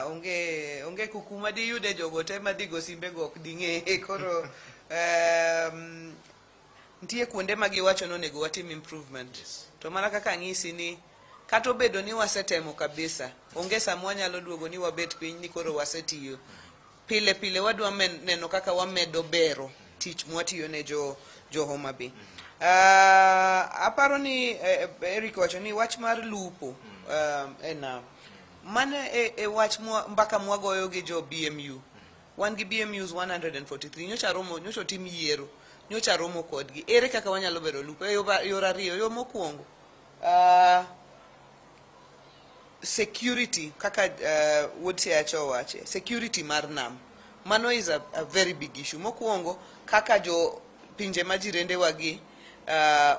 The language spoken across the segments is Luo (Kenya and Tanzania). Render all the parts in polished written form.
Onge kuku ma diyude jogo te madhi go simbe go ok ding'e. Koro nitie kuonde ma giwacho ni onego watim improvement. To mana kaka ang'isi ni kata obedo ni wasetemo kabisa, onge sama wanyalo duogo ni wabet piny ni koro wasetiyo. Pile pile wadwa neno kaka wamedo bero tich mwatiyo ne jo Homa Bay. Aparo ni Eric wacho ni wach mar lupo e nam. Mano e wach mbaka mwagoyo gi jo BMU. Wan gi BMUs 143. Nyocha romo, nyocha otim yiero. Nyocha romo kodgi. Ere kaka wanyalo bero lupo? E yor ariyo, yo mokwongo. Security kaka wuod Siacha owache, security mar nam. Mano is a very big issue. Mokwongo, kaka jo pinje ma jirendewa gi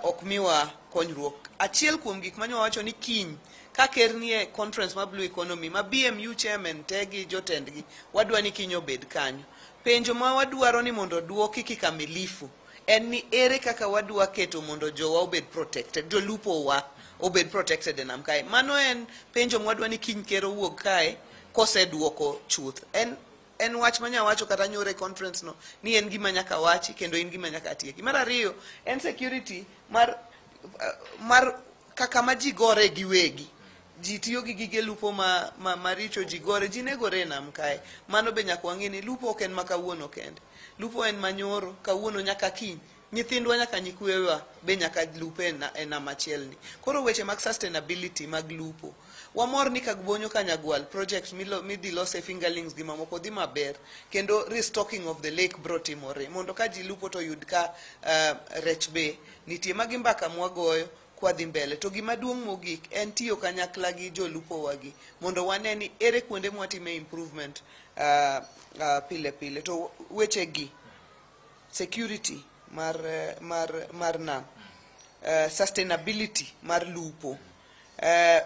ok miwa konyruok. Achiel kuom gik mane wawacho ni kiny ka ker nie conference mar Blue Economy ma BMU chairman te gi jotendgi, wadwa ni kiny obed kanyo. Penjo ma wadwaro ni mondo oduoki kikamilifu en ni ere kaka wadwa keto mondo jowa obed protected, jolupo wa obed protected e nam kae. Mano en penjo mwadwa ni kiny ker owuog kae koseduoko chuth. En wach manya wacho kata nyoro e conference no ni en gima nyaka wachi kendo en gima nyaka tieki. Mar ariyo en security mar kaka ma ji gore giwegi. Ji tiyo gi gige lupo ma maricho, ji gore, ji negore e nam kae. Mano be nyaka wang'e ni lupo ok en ma kawuono kende. Lupo en manyoro, kawuono nyaka kiny. Nyithindwa nyaka nyikwewa be nyaka lupe e nam achiel ni. Koro weche mag sustainability mag lupo. Wamor ni Kagbonyo Kanyagwal project midhi lose fingerlings gi mamoko dhi maber kendo restocking of the lake bro timore mondo ka ji lupo to yud ka rech be nitie. Magi mbaka mwagoyo kwadhi mbele. To gima duong' mogik en tiyo kanyakla gi jolupo wagi mondo wane ni ere kuonde mwatime improvement pile pile. To weche gi security mar nam, sustainability mar lupo,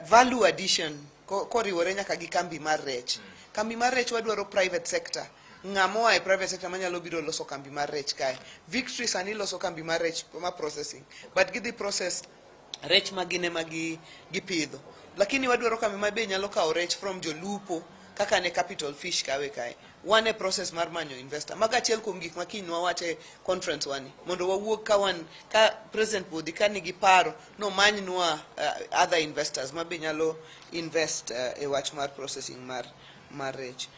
value addition koriwore nyaka gi kambi mar rech. Kambi mar rech wadwaro private sector. Ng'ama oa e private sector manyalo biro loso kambi mar rech kae. Victory sani loso kambi mar rech ma processing, but gidhi process rech ma gin ema gipidho. Lakini wadwaro kambi ma be nyalo kawo rech from jolupo kaka ne Capital Fish kawe kae. Wan e process mar manyo investor. Mago achiel kuom gik ma kiny wawache e conference wani mondo wawuog ka wan ka President Bodhi ka nigi paro nomanynwa other investors ma be nyalo invest e wach mar processing mar rech.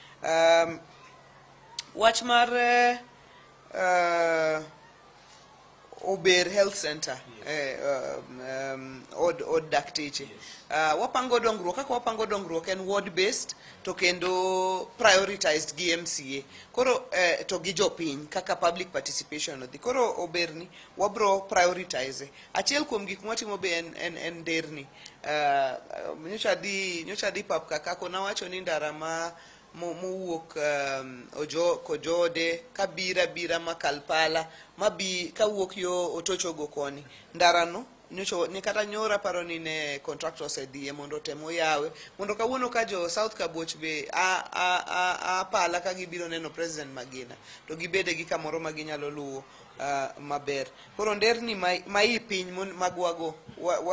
Wach mar Ober Health Center, od dakteche. Wapango dongruok, kaka wapango dongruok en ward based to kendo prioritized gi MCA. Koro to gi jopiny kaka public participation odhi. Koro Oberni wabro prioritize. Achiel kuom gik mwatimo be en nderni. Nyocha dhi pap kakako nawacho ni ndara ma mowuok ojo Kojode kabira bira Makalpala mabi kawuok yo Otochogo koni, ndarano nyocha ni kata nyoro aparo ni ne contractor osedhiye mondo otem oyawe mondo kawuono ka jo South Kabuoch be a pala ka gibiro neno President Magina to gibede gi kamoro ma ginyalo luwo maber. Koro nderni ma i piny magwago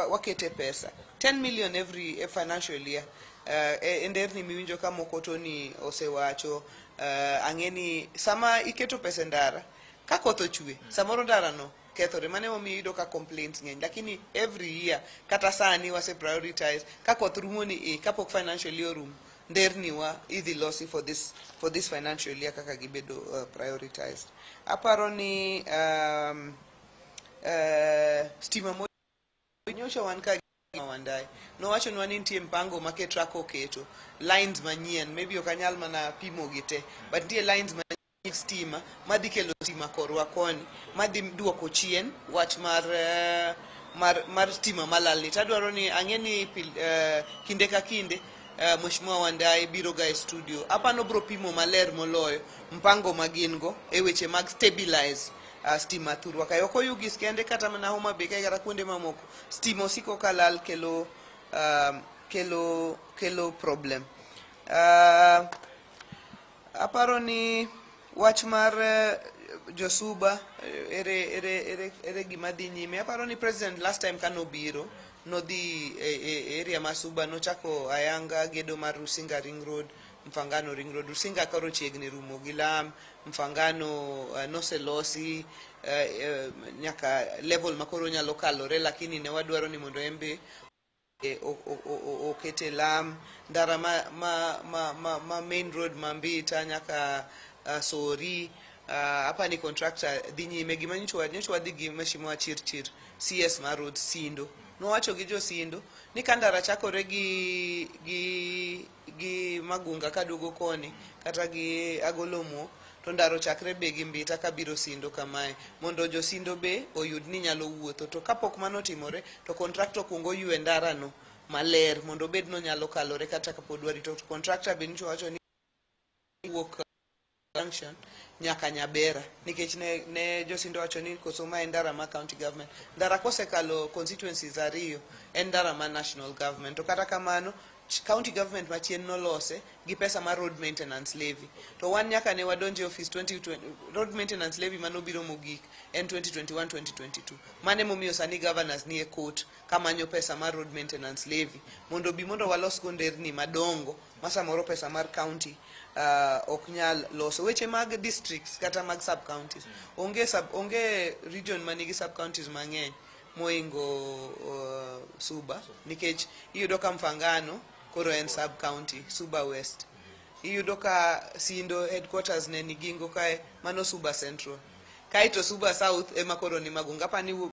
wakete pesa 10 million every financial year e nderni miwinjo ka moko to ni osewacho. Ang'e ni sama iketo pesa e ndara ka koth ochwe, samoro ndara no kethore. Mano emomiyo iyudo ka complaints ng'eny, lakini every year kata sani wase prioritize ka koth rumo ni e kapok financial year orumo, nderni wa idhi losi for this financial year kaka gibedo prioritized. Aparo ni stima nyocha wan ka Wandai nowachonwa ni nitie mpango ma KETRACO oketo lines manyien. Maybe ok anyal mana pimo gi te, but nitie lines manyien stima madhi kelo stima korwa koni madhi duoko chien wach mar stima malalni. Tadwaro ni ang'e ni kinde ka kinde Mheshimiwa Wandai biro ga e studio, apano bro pimo maler moloyo mpango ma gin go e weche mag stabilize stima thurwa kae. Ok Oyugis kende, kata mana Homa Bay kae kata kuonde mamoko stima osiko kalal kelo problem. Aparo ni wach mar josuba ere gima dhi nyime. Aparo ni President last time kanobiro Nodhi e area ma Suba, nochako ayanga gedo mar Rusinga Ring Road, Mfangano Ring Road. Rusinga koro chiegni rumo gi lam. Mfangano noselosi nyaka level ma koro nyalo kalore, lakini ne wadwaro ni mondo en be okete lam. Ndara ma main road ma Mbita nyaka Sori, apani contractor dhi nyime. Gima nyocha wadhi gi Mheshimiwa Chirchir, CS mar road Sindo, nowacho gi jo Sindo ni ka ndara chakore gi Magunga kaduogo koni kata gi Agolomo, to ndara ochakre be gi Mbita kabiro Sindo kamae, mondo jo Sindo be oyud ni nyalo wuotho. To kapok mano otimore, to contractor okuongo ywe ndara no maler mondo obed nonyalo kalore kata kapod warito. To contractor be nyocha wacho ni wuok junction nyaka Nyabera, nikech ne josindo wacho ni koso ma en ndara ma county government. Ndara kosekalo constituencies ariyo, en ndara ma national government. To kata kamano, county government machien nolose gi pesa mar road maintenance levy. To wan nyaka ne wadonje office 2020, road maintenance levy manobiro mogik en 2021 2022. Mane momiyo sani governors nie court kamanyo pesa mar road maintenance levy mondo bi mondo walos go nderni madongo ma samoro pesa mar county ok nyal loso. Weche mag districts kata mag sub counties, onge region manigi sub counties mang'eny moingo Suba, nikech iyudo ka Mfangano koro en sub county, Suba West. Iyudo ka Sindo headquarters ne ni Gingo kae, mano Suba Central. Kaeto Suba South ema koro ni Magunga. Apani